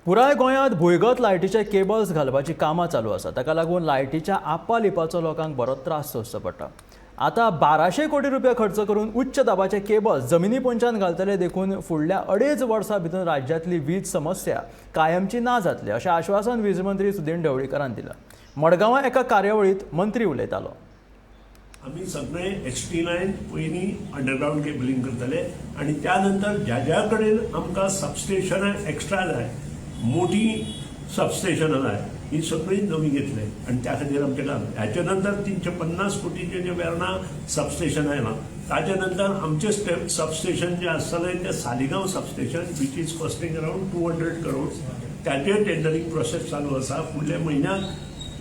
पुराय गोंयांत भुंयगत लायटीचे केबल्स घालपाची कामां चालू आसा. ताका लागून लायटीच्या आपा लिपाचो लोकांक बरो त्रास सोंसचो पडटा. आतां 1200 कोटी रुपया खर्च करून उच्च दाबाचे केबल्स जमिनी पोंच्यान घालतले, देखून फुडल्या 2.5 वर्सां भितर राज्यांतली वीज समस्या कायमची ना जातली, अशें आश्वासन वीज मंत्री सुदीन ढवळीकारान दिलां. मडगांवां एका कार्यावळींत मंत्री उलयतालो. आमी सगळे एचटी लायन पयलीं अंडरग्रावंड केबलिंग करतले आनी त्या नंतर ज्या ज्या कडेन आमकां सबस्टेशनां एक्स्ट्रा जाय, मोठी सबस्टेशनां जाय, ही सगळीं नवी घेतले आनी त्या खातीर आमचें काम. हाच्या नंतर 350 कोटीचें जें वेर्णा सबस्टेशन आयलां, ताच्या नंतर आमचें स्टेप सबस्टेशन जें आसतलें तें Saligao substation, which is costing around 200 crores. ताचें टेंडरींग प्रोसेस चालू आसा. फुडल्या म्हयन्याक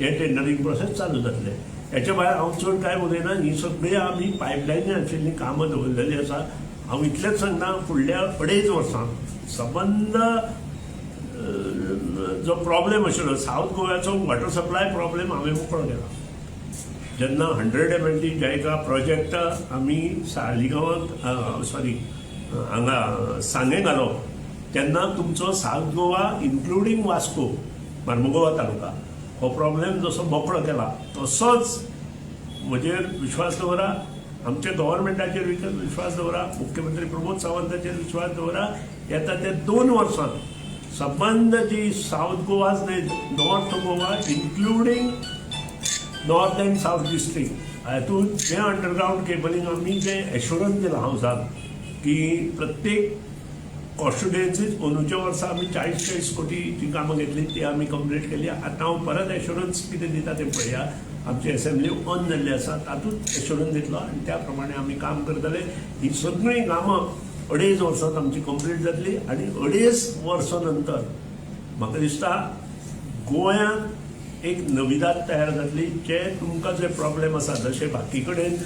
हें टेंडरींग प्रोसेस चालू जातलें. हेच्या भायर हांव चड कांय उलयना. ही सगळी आमी पायपलायनी आशिल्लीं कामां दवरलेलीं आसा. हांव इतलेंच सांगता, फुडल्या 2.5 वर्सां सबंद जो प्रॉब्लेम आशिल्लो सावथ गोव्याचो, वॉटर सप्लाय प्रॉब्लेम, हांवें मोकळो केला. जेन्ना 100 MLD JICA project आमी सालिगांवांत, सॉरी, हांगा सांगें घालो, तेन्ना तुमचो सावथ गोवा इन्क्लुडींग वास्को, मार्मुगोवा तालुका, हो प्रॉब्लेम जसो मोकळो केला, तसोच म्हजेर विश्वास दवरा, आमच्या गव्हर्मेंटाचेर विश्वास दवरा, मुख्यमंत्री प्रमोद सावंताचेर विश्वास दवरा. येता ते 2 वर्सां सबंद जी सावथ गोवाच न्हय, North Goa including north and south district, हातूंत जें अंडरग्रावंड केबलिंग आमी जें एश्युरन्स दिलां हावजाक की प्रत्येक कॉन्स्टिट्युएन्सीत अंदूच्या वर्सा आमी 40-40 कोटीची कामां घेतली, ती आमी कंप्लीट केली. आतां हांव परत एश्युरन्स कितें दिता तें पळया. आमची एसेंब्ली ऑन जाल्ली आसा, तातूंत एश्युरन्स दितलो आनी त्या प्रमाणे आमी काम करतले. ही सगळीं कामां 2.5 वर्सांत आमची कंप्लीट जातली आनी 2.5 वर्सां नंतर म्हाका दिसता गोंयांत एक नविदाद तयार जातली. जे तुमकां जे प्रॉब्लेम आसा, जशे बाकी कडेन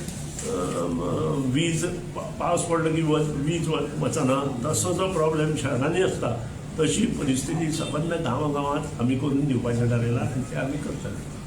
वीज पावस पडलो की वीज वचना, तसो जो प्रॉब्लेम शहरांनी आसता, तशी परिस्थिती सबंद गांवां गांवांत आमी करून दिवपाचें थारयलां आनी तें आमी करतले.